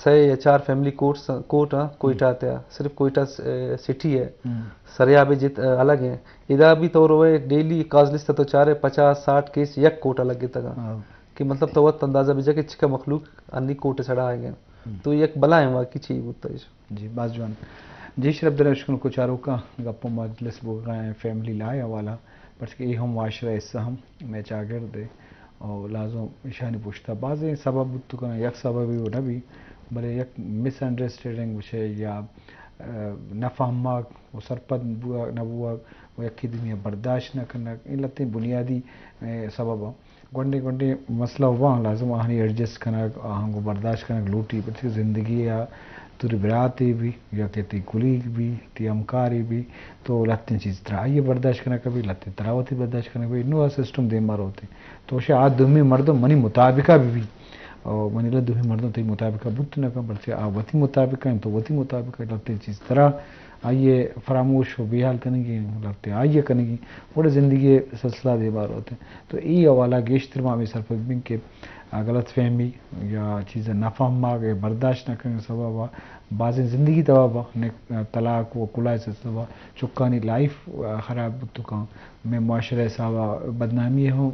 سئے یا چار فیملی کورٹس، کورٹ آں کوئٹہ تیا، صرف کوئٹہ س-، سٹی ہے۔ سریاب جت الگ ہیں۔ ادا بھی تو روئے ڈیلی کاز لسٹ تو چارے پچاس ساٹھ کیس یک کورٹ الگ تگا۔ کہ مطلب تو وت اندازہ بجا کہ چکا مخلوق انی کورٹ سڑا آئے گئے۔ تو یک بلائیں واقعی چی بوتا ہے۔ جی، باز جوان۔ جی، شرف در اشکن کو چاروکا گپ و مجلس بوگا ہیں فیملی لا حوالہ، پرچہ کہ اے ہم معاشرہ حصہ ہم میں چاگرد ہے اور لازم ایشانی پشتا بازیں سبب بوت کنن، یک سبب ہی نہ بی، بلے یک مس انڈرسٹینڈنگ گوشے یا، آ، نہ فہمگ و سرپد بوگ نہ بوگ و یکی دومی برداشت نہ کنگ، اے لتیں بنیادی، آ، سبب ہیں۔ گونڈیں گونڈیں مسئلہ ہوا لازم آہانی ایڈجسٹ کنگ، آہاں گوں برداشت کنگ لوٹی، پرچہ زندگی یا توری براتے بھی یا کہ تی کلیگ بھی، تی ہمکاری بھی، تو لتیں چیز ترا آئیے برداشت کنگ بھی، لتیں ترا وتی برداشت کنگ بھی، نو سسٹم دیما روتے۔ تو شے آ دومی مردم منی مطابقہ بھی بھی، اور منی لا دومی مردم تی مطابقہ بوت نہ کن، پرچہ آ وتی مطابقہ ہیں، تو وتی مطابقہ لتیں چیز ترا آئیے فراموش و بیحال کنگی، لہتے آئیے کنگی، وڑے زندگی سلسلہ دیما روتے۔ تو ای حوالہ گیشتر ما ہمیں سرپد بین کہ آ، غلط فہمی یا چیز نہ فہمگ یا برداشت نہ کنگ سبب بازیں زندگی تباہ با، نے طلاق و کلاہ سبب چکانی لائف، آ، خراب بوت کن، میں معاشرہ حساب بدنامی ہوں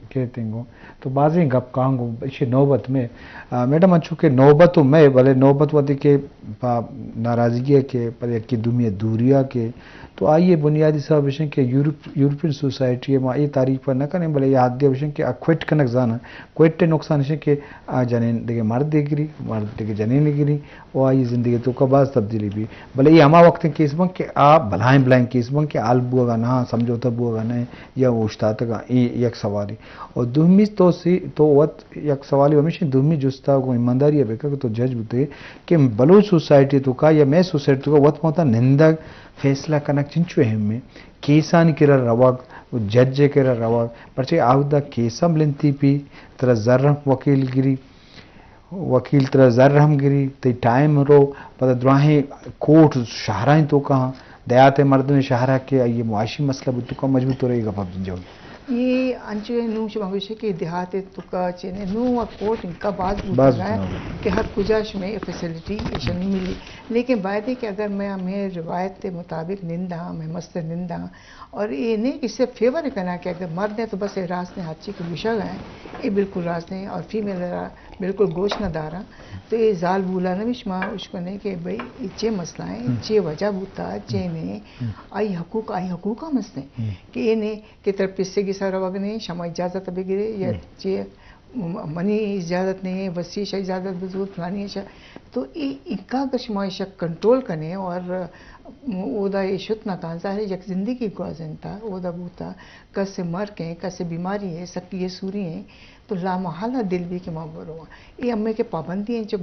کہتے گوں۔ تو بازیں گپ کاں گوں، ایشی نوبت میں، آ، میڈم، انچو کہ نوبت و میں، بلے نوبت وتی کہ پا ناراضگی ہے کہ پر یکی دومی دوریا کہ تو آئیے بنیادی سبب اش کہ یورپ، یورپین سوسائٹی ما اے تعریف نہ کنیں، بلے یہ حد اش کہ آ کوئٹ کنگ زانن، کوئٹ نقصان اش کہ آ جنین دگہ مرد گری، مرد دگہ جنین گری، و آئی زندگی توکا باز تبدیلی بی۔ بلے یہ ہما وقت کیس بن کہ آ بلائیں بلائیں کیس بن کہ حل بوگا نہ، سمجھوتہ بوگا نہ، یا اوشتاتگا، اے یک سوالی۔ اور دومی تو سی، تو وت یک سوالی ہمیش انت، دومی جستا گوں ایمانداری ء بکن کہ تو جج بوتے کہ بلوچ سوسائٹی توکا یا مئے سوسائٹی توکا وت ماتا نندگ، فیصلہ کنگ چنچو اہم ہے۔ کیسانی کرا روگ و جج ء کرا روگ، پرچہ آودا کیس ہم لنتی پی، ترا زر ہم وکیل گری، وکیل ترا زر ہم گری، تئی ٹائم رو، پدا دراہیں کورٹ شہرائیں توکا ہاں، دیہات مردم شہرا کہ آئی معاشی مسئلہ بوت توکا مجبور تو رہی گپا بجنجو۔ یہ انچو نوں شما گوشے کہ دیہات توکا چینے نوں وا کورٹ انکا باز باز بوتگ بوتگ۔ کہ ہر کجا شمے فیسلٹی ایشانی ملی۔ لیکن باید ہے کہ اگر میں ہمیں روایت کے مطابق ننداں، میں مست ننداں، اور یہ نہیں کہ صرف فیور کرنا کہ اگر مرد ہیں تو بس یہ راست نے ہر چیز کو گشا گئے، یہ بالکل راست نہیں، اور فیمیل را بالکل گوش نہ دارا۔ تو یہ زال بولا نہ بھی شما اشکنے کہ بھئی یہ چے مسئلہ ہیں، چے وجہ بوتا، چے نہیں، آئی حقوق، آئی حقوق ہم ہستے کہ یہ نہیں کہ ترا پسے گسا روگ نہیں، شما اجازت بگرے یا چے، م-، منی اجازت نہیں ہے، وسیع شا اجازت بزور، فلانی شا۔ تو ای، انکا اگر شما ایشا کنٹرول کنے اور اودا یہ شت نہ کان، ظاہر ہے یک زندگی گوازنتا، اودا بوتا، کس مر کہیں، کس بیماری ہے، سکی ہے، سوری ہیں، تو لامحالہ دل بھی کہ ما برو۔ یہ ہمیں کہ پابندی ہیں، جو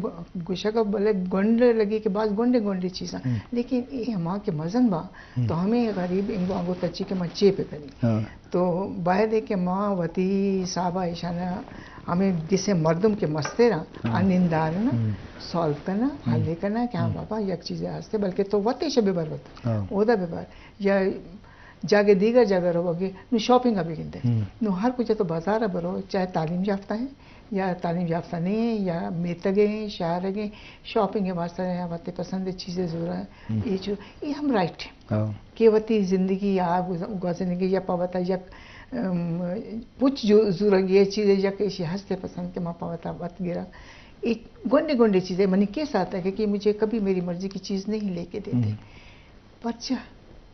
گوشگا بلے گنڈ لگی کہ بعض گنڈے گنڈے چیزاں، لیکن یہ ہما کہ مزن با، تو ہمیں غریب انگو آنگو تچی کہ ما چے پہ کنی۔ تو باید ہے کہ ما وتی حسابا ایشانا ہمیں گسے مردم کے مسترا آ نندارنا سالو کنا، حل کنا کہ ہاں بابا یک چیزے ہستے، بلکہ تو وت ایشا ببر وت، اودا ببر، یا جاگہ دیگر جاگہ روگے، نو شاپنگ ابھی گندے۔ نو ہر کجا تو بازار برو، چاہے تعلیم یافتہ ہیں یا تعلیم یافتہ نہیں ہیں یا میتگے ہیں، شہرگے ہیں، شاپنگ واسطہ ہیں، وت پسند چیزیں زورا، یہ جو، یہ ہم رائٹ ہیں۔ کہ وتی زندگی یا گز-، گوازینگی یا پہ وتا یک، ام، پچ جو زورگ، یہ چیز یک ایشی ہستے پسند کہ ما پہ وتا وت گرا۔ ایک گونڈے گونڈے چیزیں منی کے ساتھ ہے کہ مجھے کبھی میری مرضی کی چیز نہیں لے کے دیتے۔ پرچہ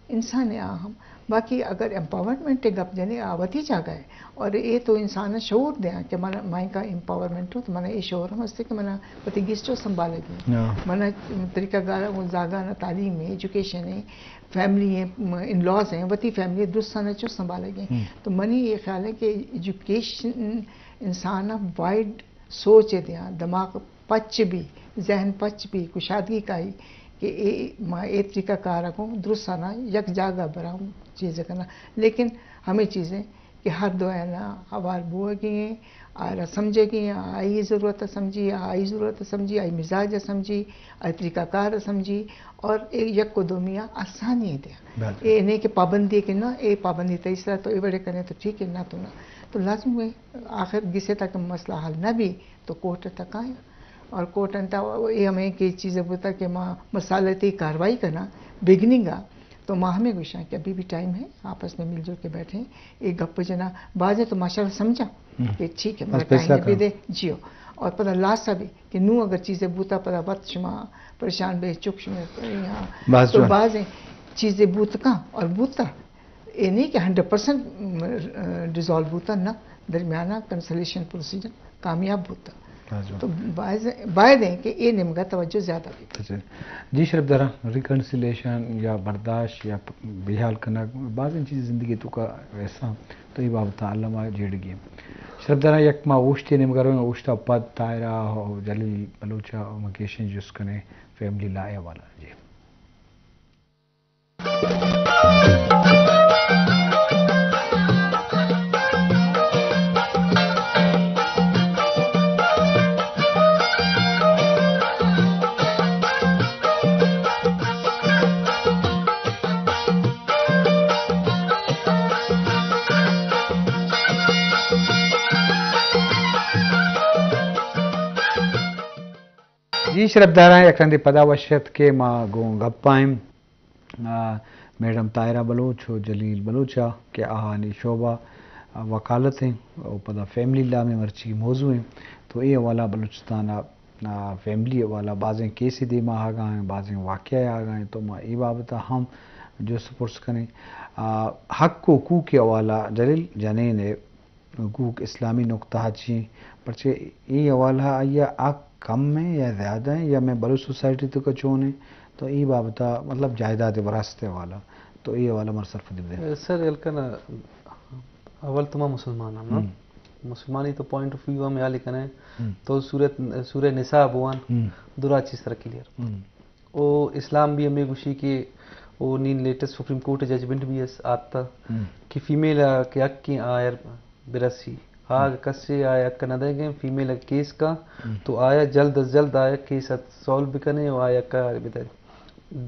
انسان ہے آ ہم۔ باقی اگر امپاورمنٹ گپ جنے آ وتی جاگہ ہے۔ اور اے تو انسان شعور دیاں کہ من، مائیں کا امپاورمنٹ ہو تو من اے شعور ہم ہستے کہ من وتی گسٹو سنبھالگی۔ من طریقہ گار، زاگان تعلیم ہے، ایجوکیشن ہے، فیملی ہیں، ان لاز ہیں، وتی فیملی درستانہ چو سنبھالگی۔ تو منی یہ خیال ہے کہ ایجوکیشن انسان وائڈ سوچ دیاں، دماغ پچ بھی، ذہن پچ بھی، کشادگی کائی کہ اے، ما اے طریقہ کار کو درستانہ یک جاگہ برا چیز کرنا۔ لیکن ہمیں چیزیں کہ ہر دو اینا ہوار بوگی ہیں، آرا سمجھگی ہیں، آئی ضرورت سمجھی، آئی ضرورت سمجھی، آئی مزاج سمجھی، آئی طریقہ کار سمجھی، اور اے یک و دومیا آسانی دیا۔ اے نہیں کہ پابندی کہ نہ، اے پابندی تیسرا تو اے بڑے کرنے تو ٹھیک ہے، نہ تو نہ۔ تو لازم ہے آخر گسے تک مسئلہ حل نہ بھی تو کورٹ تک آیا۔ اور کورٹ انت، اے ہمیں کہ چیزے بوتا کہ ما مسالتی کاروائی کناں، بگننگ ءَ، تو ما ہمیں گوشاں کہ ابھی بھی ٹائم ہے، آپس میں مل جل کے بیٹھیں، ایک گپ جنا، بازیں تو ماشاءاللہ سمجھاں کہ ٹھیک ہے، مگر ٹائم بھی دے، جیو۔ اور پدا لاسٹ بھی کہ نوں اگر چیزے بوتا، پدا وت شما پریشان بے، چک شما یہاں۔ تو بازیں چیزے بوتکاں اور بوتا، اے نہیں کہ ہنڈریڈ پرسینٹ ڈیزالو بوتا، نہ، درمیانہ کنسلیشن پروسیجر کامیاب بوتا۔ تو باید، باید ہیں کہ اے نیمگا توجہ زیادہ بی۔ جی شرف دارا، ریکنسلیشن یا برداشت یا بحال کنگ، بازیں چیز زندگی توکا ایسا، تو اے بابت علامہ جیڑگی۔ شرف دارا، یک ما اوشتے نیمگا رویں، اوشتا پد طاہرہ و جلیل بلوچا ما گیشیں جست کنیں فیملی لا ءِ حوالہ۔ جی۔ جی شرف داراں، یک رندے پدا وش اتک کہ ما گوں گپ ءَ ایں، آ، میڈم طاہرہ بلوچ و جلیل بلوچ ءَ کہ آہانی شعبہ، آ، وکالت ایں و پدا فیملی لا میں مرچی موضوع ایں، تو اے حوالہ بلوچستان ءَ، آ، فیملی حوالہ بازیں کیسے دیما آگا ایں، بازیں واقعہ آگا ایں، تو ما اے بابت ءَ ہم جست پرس کنیں۔ آ، حق و حقوق حوالہ جلیل جنین ءِ حقوق اسلامی نقطہ ءَ چی ایں؟ پرچہ اے حوالہ ءَ آئی ءِ حق کم ایں یا زیادہ ایں یا میں بلوچ سوسائٹی توکا چون ایں؟ تو اے بابت ءَ مطلب جائیداد وراثت ءِ حوالہ، تو اے حوالہ مر سرپدی بدے۔ سر، الکن اول تو ما مسلمان ہم نا؟ مسلمانی تو پوائنٹ آف ویو ہم حیال کنیں، تو سورہ، سورہ نساء بوان، درا چیز سر کلیئر۔ او اسلام بھی ہمیں گوشی کہ او نین لیٹسٹ سپریم کورٹ ججمنٹ بھی اس آتا کہ فیمیل ءَ کہ حق ایں آئر برسی، آ کسے آئی حق نہ دے گئے، فیمیل ءَ کیس کا تو آیا جلد از جلد آیا کیس ءَ سالو بکنے و آیا کار بدے۔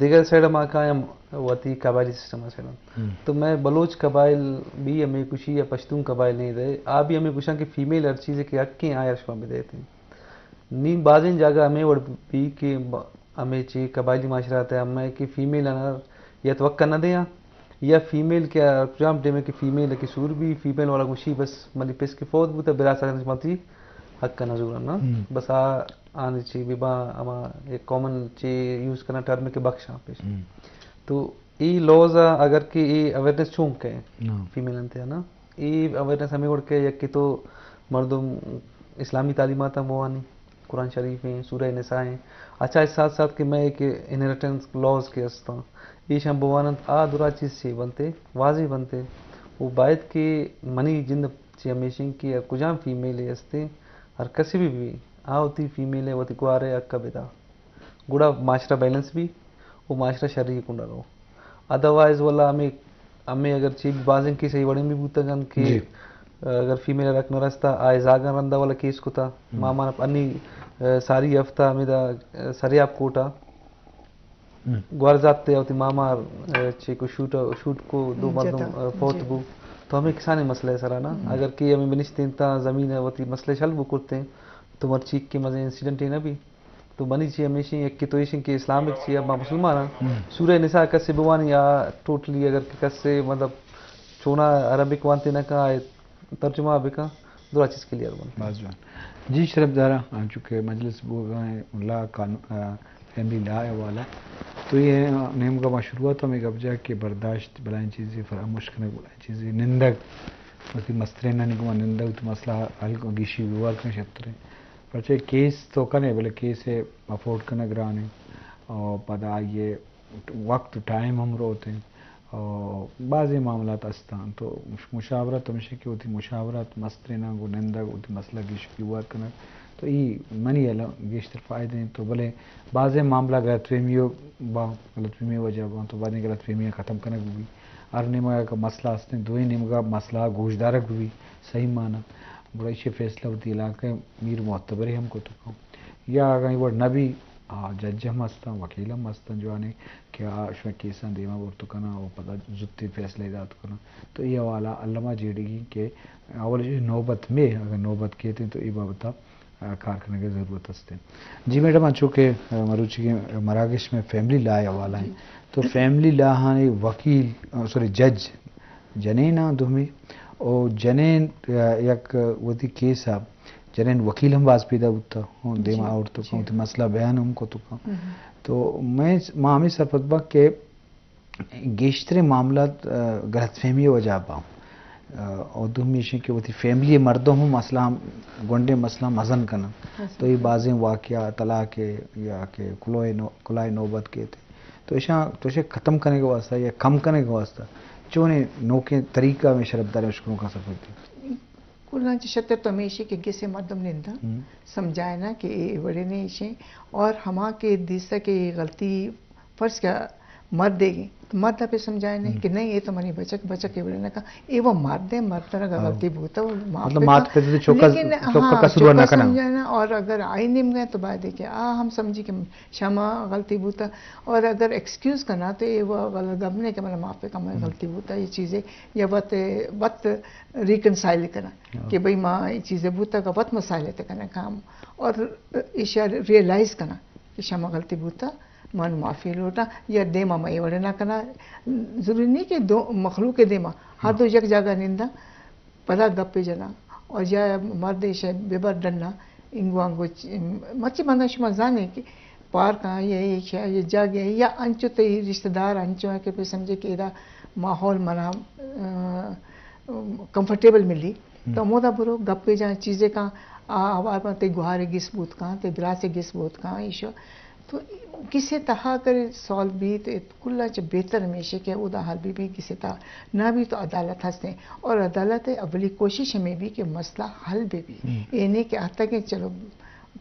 دگہ سائیڈ ءَ ما کایم وتی قبائلی سسٹم ءِ سائیڈ ءَ۔ تو میں بلوچ قبائل بھی ہمیں گوشی یا پشتون قبائل نہیں دے، آ بھی ہمیں گوشاں کہ فیمیل ہر چیزے کہ حق ایں آیا شما بدے تھے۔ نی بازیں جاگہ ہمیں وڑ بھی کہ ب-، ہمے چی قبائلی معاشرہ ءِ تہ ءَ ہمے کہ فیمیل آناں یا توقع نہ دیاں، یا فیمیل کہ کجام ٹائم ءَ کہ فیمیل ءَ کہ سور بی، فیمیل والا گوشی بس منی پس کہ فوت بوتا، براس ءَ ما تئی حق ءَ نہ زوراں نا۔ بس آ، آنی چی بی با ہما ایک کامن چی یوز کرنا ٹرم کہ بخشاں پیش۔ تو ای لوز ءَ اگر کہ ای اویئرنس چون کئے فیمیل انت نا، ای اویئرنس ہمے وڑ کہ یکے تو مردم اسلامی تعلیمات ہم بوانی، قرآن شریف ایں، سورہ نساء ایں، اچھا، اس ساتھ ساتھ کہ میں ایک انہیریٹنس لاز کہ استاں، ایش ہم بواننت، آ درا چیز چے بنتے، واضح بنتے۔ وہ باید کہ منی جند چی ہمیشیں کہ کجام فیمیل استے، ہر کسی بھی بھی، آ وتی فیمیل ءَ وتی گوارے حق بدا۔ گڑا معاشرہ بیلنس بی و معاشرہ شری کنڈا رو۔ ادروائز والا ہمیں، ہمیں اگر چی بازیں کیس ای وڑیں بھی بوتگ انت کہ اگر فیمیل ءَ حق نہ رستا، آئے زاگاں رندا والا کیس کتا، ماما انی، ساری ہفتہ ہمیں دا، سریاب کوٹا گوار زاتے وتی ماما، چی کو شوٹ، شوٹ کو دو مردم فوت بو۔ تو ہمیں کسانی مسئلہ ہے سرانا، اگر کہ ہمیں بنشتیں تا زمین ءَ وتی مسئلہ شل بو کرتے، تو مرچی کہ مزے انسیڈنٹ ہی نہ بی۔ تو منی چی ہمیشیں، یک کہ تو ایشیں کہ اسلامک چی، ما مسلمان ہاں۔ سورہ نساء کسے بوانی یا ٹوٹلی اگر کہ کسے مطلب چونا عربک وانتے نہ کن، آئے ترجمہ بکن، درا چیز کلیئر بنت۔ باز جوان۔ جی شرف دارا، انچو کہ مجلس بوگا ہیں، لا قانون، آ، فیملی لا ہے والا۔ تو یہ نیمگا ما شروعات ہمیں گپ جا کہ برداشت بلائیں چیزیں، فراموش کنگ بلائیں چیزیں، نندگ، وتی مسترینانی گوما نندگ، تو مسئلہ حل کو، گیشی بیوار کن شتریں۔ پرچہ کیس تو کنے، بلے کیس ءَ افورڈ کنگ گران ایں، اور پدا آئی ءِ وقت ٹائم ہم روت ایں، اور بازیں معاملات استاں۔ تو مش-، مشاورت ہمیشہ کہ وتی مشاورت مستریناں گوں نندگ، وتی مسئلہ گیش بیوار کنگ، تو ای منی ہیالا گیشتر فائدہ ایں۔ تو بلے بازیں معاملہ غلط فہمی و با غلط فہمی وجہ باں، تو بازیں غلط فہمیاں ختم کنگ بی۔ ہر نیمگا کہ مسئلہ استیں، دوئیں نیمگا مسئلہ گوشدارگ بی، صحیح معنی۔ گڑا ایشی فیصلہ وتی علاقہ میر معتبرے ہم کت کن۔ یا اگاں اے وڑ نہ بی، آ، جج ہم ہستاں، وکیل ہم ہستاں جوانیں کہ آ شمئے کیساں دیما برت کناں و پدا زوتیں فیصلہ دات کناں۔ تو اے حوالہ الما جیڑگی کہ اول نوبت میں، اگر نوبت کیتیں تو اے بابتا کار کنگ ءِ ضرورت است۔ جی میڈم، انچو کہ مروچی کہ مراگش میں فیملی لا ءِ حوالہ ہیں، تو فیملی لا ہانی وکیل، سوری، جج جنین آں دومی، او جنین یک وتی کیس ءَ جنین وکیل ہم باز پیدا بوتا، دیما آورتو کن، وتی مسئلہ بیان ہم کتو کن۔ تو میں، ما ہمیں سرپد باں کہ گیشتریں معاملات، آ، غلط فہمی ءِ وجہ ءَ باں۔ آ، اور دومی ایش کہ وتی فیملی ءِ مردم ہم مسئلہ ہم، گونڈیں مسئلہ ہم مزن کنن۔ تو یہ بازیں واقعہ طلاق ءِ یا کہ کلوہ نو-، کلائے نوبت کیت۔ تو ایشاں، تو ایشاں ختم کنگ ءِ واسطہ یا کم کنگ ءِ واسطہ چونیں نوکیں طریقہ ہمیں شرپدار ایں، شکروں کا سفر دی۔ کلاں چہ شتر تو ہمیشی کہ گسے مردم ننداں، سمجھائے نا کہ اے وڑے نہیں ایشیں، اور ہما کہ دیسا کہ اے غلطی فرض کیا مرد ہے، تو مرد پہ سمجھائے نہیں کہ نہیں، یہ تو منی بچک، بچک اے وڑے نہ کن، اے وہ مرد ہے، مرد طرح کا غلطی بوتا، وہ معاف مطلب پہ مات کن۔ پہ تو چوکا، لیکن چوکا ہاں، قصور نہ چوکا کنا۔ سمجھائے نا، اور اگر آئی نیم گئے تو بعد ہے کہ آ ہم سمجھی کہ شما غلطی بوتا، اور اگر ایکسکیوز کنا تو اے وہ غلط گپ نہیں کہ من معاف پہ کن، من غلطی بوتا، یہ چیزیں یا وت، وت ریکنسائل کنا کہ بھئی ما اے چیزے بوتا کہ وت مسائل تے کنا کام، اور ایشا ریئلائز کنا کہ شما غلطی بوتا، من معافی لوٹا، یا دیما ما اے وڑے نہ کنا۔ ضروری نہیں کہ دو مخلوق دیما، ہر دو یک جاگہ نندا، پدا گپے جنا، اور یا مرد ایشے ببر ڈنا، انگو انگو چ-، مرچی بندہ شما زانے کہ پارک آں یا اے شے، یہ جاگہ یا انچو تئی رشتہ دار انچو ہیں کہ پہ سمجھے کہ ادا ماحول منا، آ، کمفرٹیبل ملی۔ تو مودا برو گپے جان چیزیں کاں، آ، آوار بان تئی گوہارے گس بوت کاں، تئی براسے گس بوت کاں، ایشو۔ تو کسے تہا اگر سالو بی تو کلاں چہ بہتر ہمیشہ کہ اودا حل بی بی کسے تہا نہ بی تو عدالت ہستیں، اور عدالت اولی کوشش ہمیں بی کہ مسئلہ حل بی بی۔ اے نہیں کہ آتا کہ چلو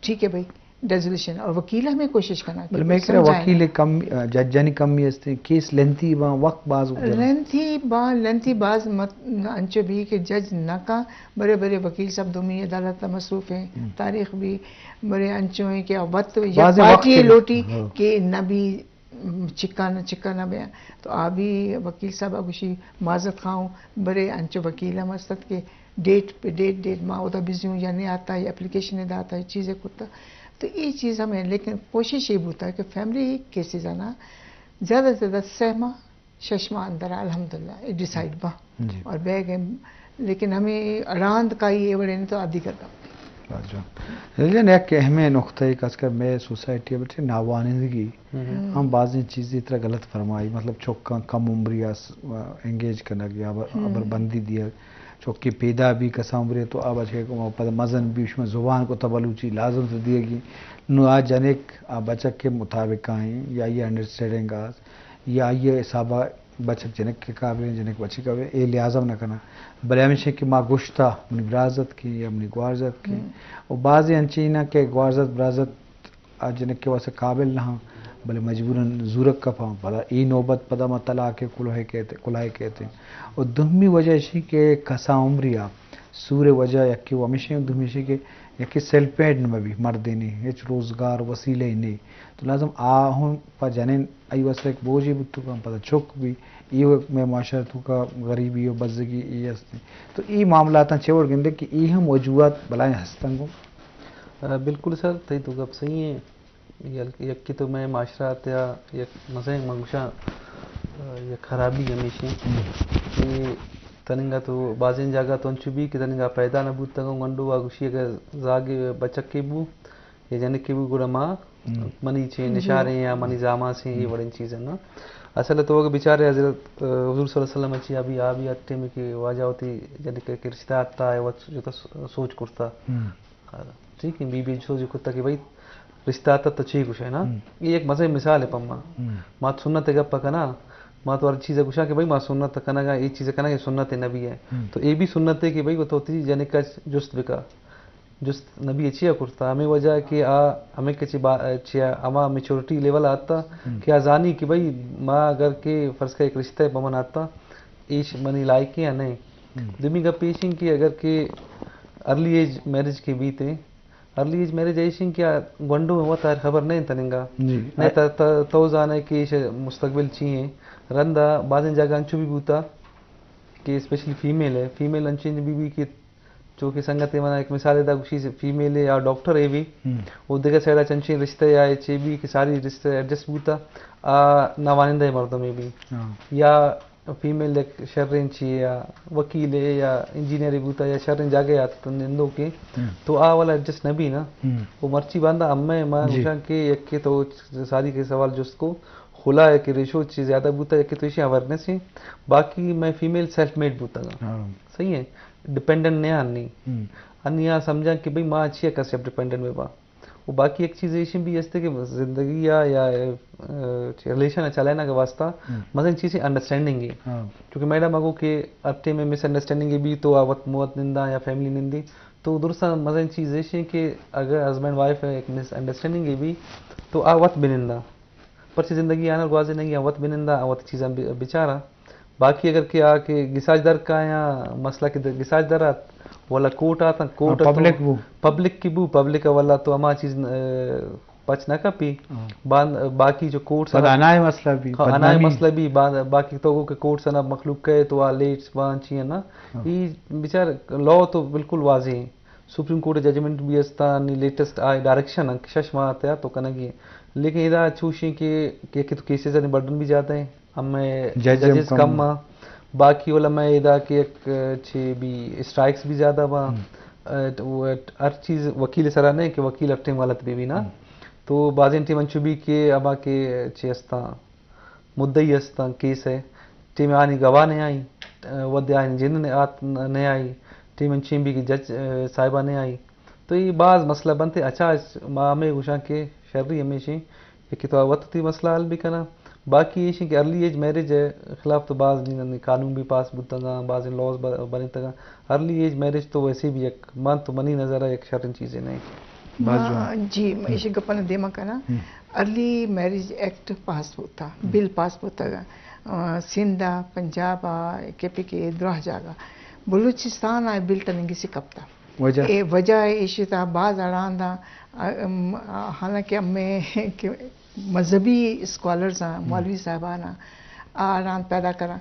ٹھیک ہے بھائی، ریزولوشن، اور وکیل ہمیں کوشش کنا کہ بلے میں کرا سمجھائے وکیل نا۔ کم، ججانی کمی ہستیں، کیس لینتھی باں، وقت باز ہو جانا۔ لینتھی باں، لینتھی باز مت، انچو بی کہ جج نہ کا، برے برے وکیل صاحب دومی عدالت مصروف ہیں، تاریخ بی برے انچو ہیں کہ وقت یا بازیں وقت پارٹی کے لوٹی کہ نہ بی چکا نہ، چکا نہ بیاں۔ تو آ بی وکیل صاحب ءَ گوشی معذرت خواہوں، برے انچو وکیل ہم است کہ ڈیٹ پہ ڈیٹ، ڈیٹ ما اودا بزی ہوں یا نہیں آتا، یا اپلیکیشن داتا، یا چیزیں کرتا۔ تو اے چیز ہمیں، لیکن کوشش اے بوتا کہ فیملی کیسز آنا زیادہ سے زیادہ سہ ماہ، شش ماہ اندر الحمدللہ اے ڈیسائیڈ با۔ اور بیگ ہیں، لیکن ہمیں اڑاند کا یہ وڑے نہیں تو آدھی کر گا۔ اچھا۔ لیکن یک اہمیں نقطہ ایک، خاص کر میں سوسائٹی بچے ناوانندگی ہم بازیں چیزی طرح غلط فرمائی، مطلب چکاں کم عمری اس انگیج کنگ یا ابر، ابر بندی دیگ، چکی پیدا بی کسا عمری تو آ بچکے پد مزن بی، شما زبان کو تا بلوچی لازم تو دیگی۔ نو آ جنک آ بچک کے مطابق آئیں یا یہ انڈرسٹینڈنگ آس یا یہ حسابہ بچک جنک کے قابل ہیں، جنک بچی قابل ہیں، اے لحاظ ہم نہ کنا۔ بلے ہمیشہ کہ ما گوشتا منی برازت کی یا منی گوارزت کی، و بعضی انچین کہ گوارزت برازت آ جنک کے واسطہ قابل نہ ہاں، بلے مجبوراً زورگ کپاں، پدا اے نوبت پدا ما طلاق کلوہ کہتے، کلائے کہتے۔ و دومی وجہ اشی کہ کسا عمری آ سور وجہ یکی و ہمیشہ، دومی اشی کہ یکی سیلف پیڈ نہ بی، مردے نے ہچ روزگار وسیلہ نے، تو لازم آ ہم پا جنین ای واسطہ ایک بوجھے بوتو کن، پدا چک بی، ای میں معاشرہ تو کا غریبی و بزگی ای است۔ تو ای معاملاتاں چے وڑ گندے کہ ای ہم وجوہات بلائیں ہستن گوں؟ آ، بالکل سر، تئی تو گپ صحیح ہیں۔ یل-، یکی تو میں معاشرہ تیا یک مزیں منگوشاں، آ، یک خرابی ہمیشہ کہ تننگا تو بازیں جاگہ تو انچو بی کہ تننگا پیدا نہ بوتگوں گنڈو آ گوشی اگر زاگ بچکے بو، اے جنکے بو گڑا ما منی چے نشاریں یا منی زاماسیں اے وڑیں چیزاں نا۔ اصل تو اگر بیچارے حضرت، آ، حضور صلی اللہ علیہ وسلم اچی ابھی آ بھی ہر ٹائم کہ واجہ ہوتی جنکے کہ رشتہ آتا ہے، وہ جو تا سوچ کرتا۔ ٹھیک ہے، بی بی سوچ کرتا کہ بھائی رشتہ آتا تو چی کچھ ہے نا۔ یہ ایک مزے مثال ہے پما۔ ما سنت گپ کنا، ما تو ہر چیز گوشا کہ بھائی ما سنت کنگا، یہ چیز کنگا، یہ سنت نبی ہے۔ تو یہ بھی سنت ہے کہ بھائی وہ تو ہوتی جنکا جست بکا۔ جست نبی ءَ چیا کرتا؟ ہمے وجہ کہ آ ہمے کہ چہ با-، چہ ہما میچورٹی لیول ءَ آتا کہ آ زانی کہ بھئی ما اگر کہ فرض کر یک رشتہ ءَ پہ من آتا، ایش منی لائق یا نہ۔ دومی گپ ایش انت کہ اگر کہ ارلی ایج میرج کہ بیت انت، ارلی ایج میرج ایش انت کہ آ گونڈو ءَ وت آئر خبر نہ انت تننگا۔ نہ ت-، ت-، تو زانئے کہ ایش مستقبل چی انت۔ رندا بازیں جاگہ انچو بھی بوتا کہ اسپیشلی فیمیل ہے، فیمیل انچیں بی بی کہ چونکہ سنگتے منا یک مثالے دا، گوشی فیمیل یا ڈاکٹر اے بی، ہم۔ او دگہ سائیڈا چنچیں رشتہ یا چے بی کہ ساری رشتہ ایڈجسٹ بوتا، آ ناوانندہ مردمے بی۔ ہاں۔ یا فیمیل یک شریں چی یا وکیلے یا انجینئرے بوتا یا شریں جاگہے آتت نندوکیں، ہم۔ تو آ والا ایڈجسٹ نہ بی نا۔ ہم۔ او مرچی باندا امئے ما جی۔ گوشاں کہ یکے تو ساری کے سوال جست کو، خلا ہے کہ ریشو چی زیادہ بوتا، یکے تو ایشی اویئرنس ہیں، باقی مئے فیمیل سیلف میڈ بوتا گا۔ ہاں۔ صحیح ہے، ڈیپینڈنٹ نہ آنی۔ ہم۔ انی آ سمجھاں کہ بھئی ما اچھی کسے ڈیپینڈنٹ میں با۔ و باقی یک چیز ایشی بھی ہستے کہ زندگی یا، یا، اے، ریلیشن چلائنا کے واسطہ ہم۔ مزن چیز انڈرسٹینڈنگ ہے۔ ہاں۔ کیونکہ میڈم اگو کہ ہر ٹائم میں مس انڈرسٹینڈنگ بھی تو آ وت موت نندا یا فیملی نندی، تو درست مزن چیز ایشی کہ اگر ہسبینڈ وائف ہے ایک مس انڈرسٹینڈنگ بھی تو آ وت بنندا۔ پرچہ زندگی آنر گوازینگ یا وت بنندا، وت چیزاں بچارا۔ باقی اگر کہ آ کہ گساج در کا یا مسئلہ کہ گساج در آت، ولا کورٹ آتا، کورٹ ہاں، پبلک بو۔ پبلک کی بو، پبلک ولا تو ہما چیز، اے، پچ نہ کپی۔ ہاں۔ بان-، باقی جو کورٹ پدا انائے مسئلہ بھی، ہاں، انائے بدنامی۔ مسئلہ بھی، با-، باقی تو کہ کورٹ سنا مخلوق کہے تو آ لیٹس بان چی ہے نا۔ ہاں۔ یہ بیچار لا تو بالکل واضح ہے۔ سپریم کورٹ ججمنٹ بھی استا، نی لیٹسٹ آئے ڈائریکشن انت کہ شش ماہ تیا تو کنگی۔ لیکن ادا چوشیں کہ، کہ، کہ تو کیسز نے برڈن بھی زیادہ ہیں، ہمیں جج ہم ججز کم کم ہیں۔ باقی علماء ادا کہ یک چی بھی اسٹرائکس بھی زیادہ با۔ ہم۔ اے، تو وہ ہر چیز وکیل سرا نہیں کہ وکیل ہر ٹائم غلط بھی، بھی نا۔ ہم۔ تو بازیں ٹائم انچو بھی کہ ابا کہ چی استا مدعی استاں کیس ء، ٹیم آنی گواہ نہ آئی، ودے آنی جند نہ آت، نہ آئی، ٹیم انچیں بھی کہ جج، اے، صاحبہ نہ آئی۔ تو یہ باز مسئلہ بنتے۔ اچھا، اس ما ہمیں گوشاں کہ شری ہمیشیں کہ تو وت تی مسئلہ حل بھی کنا۔ باقی ایشیں کہ ارلی ایج میرج ء خلاف تو باز نی، نی قانون بھی پاس بوتگاں، باز لاز ب-، بنتگاں۔ ارلی ایج میرج تو ویسے بھی یک، من تو منی نظر ء یک شریں چیزے نہیں۔ باز ما، جوان۔ جی، ما ہم۔ ایشی گپاں دیما کناں۔ ہم۔ ارلی میرج ایکٹ پاس بوتا، ہم۔ بل پاس بوتا، آ، سندھ ء، پنجاب ء، کے پی کے دراہ جاگہ۔ بلوچستان ء بل ٹنگی سے کپتا۔ وجہ؟ اے وجہ ایشی تا باز اڑاند ء، ام، حالانکہ ہمیں کہ مذہبی اسکالرز آں، ہم۔ مولوی صاحبان آں، آ اڑاند پیدا کراں۔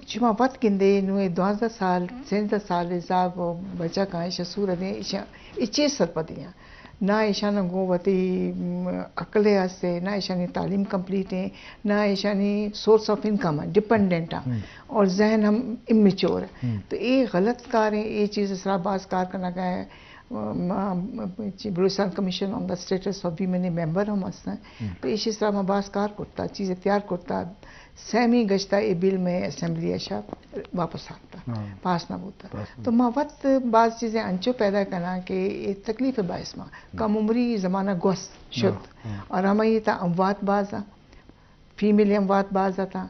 چما وت گندے، نوں اے دوازدہ سال، سیزدہ سال ء زاگ و بچکاں ایشاں سور دیں، ایشاں اے چیز سرپدی آں۔ نہ ایشاناں گوں وتی، م، عقلے ہستے، نہ ایشانی تعلیم کمپلیٹ ہیں، نہ ایشانی سورس آف انکم ہیں، ڈیپینڈنٹ ہیں۔ ہم۔ اور ذہن ہم امیچور ہے۔ ہم۔ تو اے غلط کار ہیں، اے چیز اس طرح باز کار کرنا گیا ہے۔ م-، م-، چی بلوچستان کمیشن آن دا اسٹیٹس آف ویمن ء ممبر ہم ہستاں۔ ہم۔ تو ایشی سرا ما باز کار کرتا، چیز تیار کرتا۔ سیمی گشتا اے بل میں اسمبلی ء شا واپس آتا۔ ہاں۔ پاس نہ بوتا۔ پاس نہ تو ما وت باز چیزیں انچو پیدا کنا کہ اے تکلیف باعث ما۔ ہم۔ کم عمری زمانہ گوست شد۔ ہاں، ہاں۔ اور ہمیں یہ تا اموات باز آ۔ فیمیل اموات باز آتا،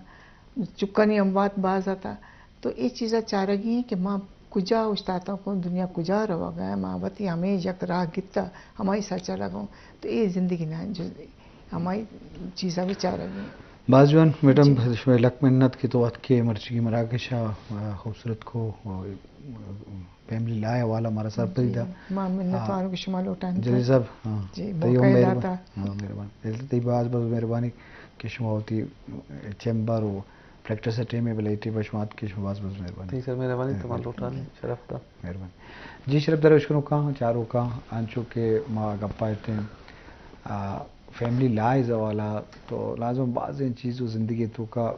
چکانی اموات باز آتا۔ تو اے چیزا چارگی ہیں کہ ما کجا اوشتاتاں کو، دنیا کجا روگا ہے، ما وتی ہمیں یک راہ گتا، ہمائی سرا چلگوں۔ تو اے زندگی نہ جز-، ہمائی چیزا بھی چارگی ہیں۔ باز جوان میڈم، جی۔ شمئے لک منت کہ تو اتکے مرچی مراگش آ، آ، خوبصورت کو، آ، فیملی لا ء حوالہ مارا سرپدی جی، دا۔ ما منت ہاں۔ واروں کہ شما لوٹان جلیل صاحب، ہاں۔ جی، تئی ہم موقع مہربان-، داتا۔ ہاں، مہربانی۔ دل تئی باز باز مہربانی کہ شما وتی چیمبر و پریکٹس ء ٹیم ء بلے ٹیم ء شما اتک کہ شما باز باز مہربانی۔ تئی سر مہربانی، تما لوٹان شرف دا۔ مہربانی۔ جی شرف دار اشکنوکاں، چاروکاں، انچو کہ ما گپا اتیں، آ، فیملی لا ء حوالہ تو لازم بازیں چیز و زندگی توکا،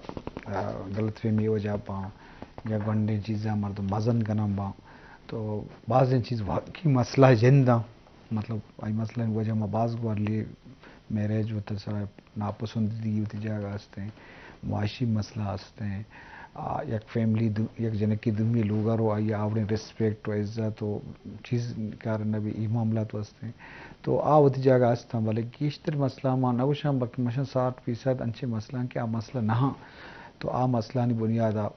آ، غلط فہمی وجہ پاں یا گونڈیں چیزاں مردم مزن کنان باں۔ تو بازیں چیز واقعی مسئلہ جند آں، مطلب، آئی مسئلہ وجہ ما باز گوں ارلی میرج وت سرا ناپسندیدگی وتی جاگہ ہستیں، معاشی مسئلہ ہستیں، آ، یک فیملی دو-، یک جنکی دومی لوگا رو آئی آوڑیں ریسپیکٹ و عزت و چیز کار نہ بی، ای معاملات ہستیں۔ تو آ وتی جاگہ ہستاں، بلے گیشتر مسئلہ ما نہ گوشاں، بلکہ مشن ساٹھ فیصد انچیں مسئلہ کہ آ مسئلہ نہ آں۔ تو آ مسئلہانی بنیادا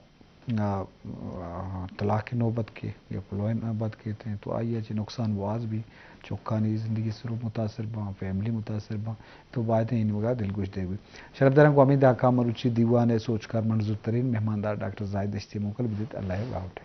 آ، آ، طلاق ء نوبت کے یا پلوئے نوبت کے تھے، تو آئی ء چہ نقصان باز بی، چکانی زندگی سر متاثر باں، فیملی متاثر باں، تو باید ایں نیمگا دلگوش دے بی۔ شرفداراں کو ہمیں داکا مروچی دیوان ء سوچکار منظور ترین مہماندار ڈاکٹر زاہد دشتی موکل بدیت، اللہ ء باہوٹ۔